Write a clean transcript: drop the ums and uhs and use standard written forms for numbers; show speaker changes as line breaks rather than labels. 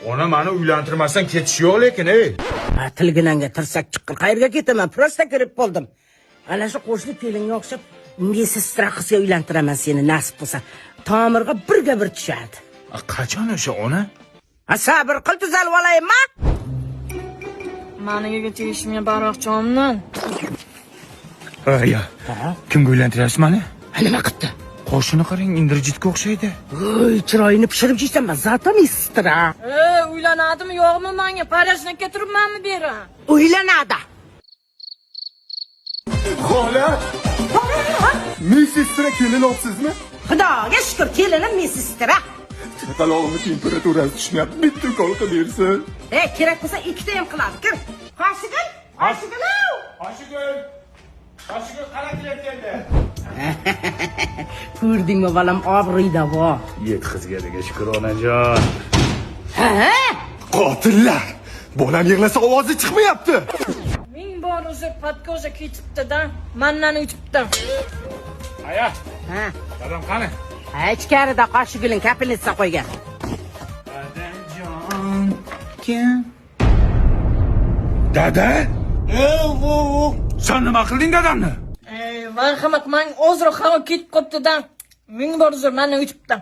Ona, mani uylantirmasdan ketish yo'q lekin, ey.
Ha, tilginanga tirsak chiqqir. Qayerga ketaman? Просто kirib qoldim. Ana shu qo'shni kelinga o'xshab медсестра qizga uylantiraman seni, nasib bo'lsa. Tomirga birga bir tushadi.
A, qachon o'sha, ona?
Ha, sabr qil, tuzalib olaymi?
Maniga tegishimga baroq chomdan.
Aya. Kimga uylantiryapsiz mani?
Ha, nima qildi?
Qoshini qarang, Indrajitga o'xshaydi.
Voy, chiroyini pishirib yeysanman, зато медсестра.
E, uylanadimi yo'qmi manga? Parajnikka turibmanmi beri?
Uylanadi.
Xola! Медсестра kelin olibsizmi?
Xudoga shukur, kelinim медсестра.
Chaqalog'imni temperaturasi tushmayapti. Bitta ukol qilib bersin.
E, kerak bo'lsa ikkita ham qiladi. Kir. Qoshigul, Qoshigul.
Qoshigul. Qoshigul, qara, kelib keldi.
Ko'rdingmi, bolam, obro'yda bor.
Yetkazganiga shukur, onajon.
Ha?
Qotillar! Bolam yig'lasa ovozi chiqmayapti.
Ming bor uzr, подкожа ketibdi-da. Mandan o'tibdi.
Aya,
Ha.
dadam qani?
Ha, ichkarida Qoshigulin капельница qo'ygan.
Dadajon kim? Dada? Sen nima qilding dadamni?
Ey, marhamat, mang ozroq havo ketib qolibdi-da. Ming bor uzr, mandan o'tibdi.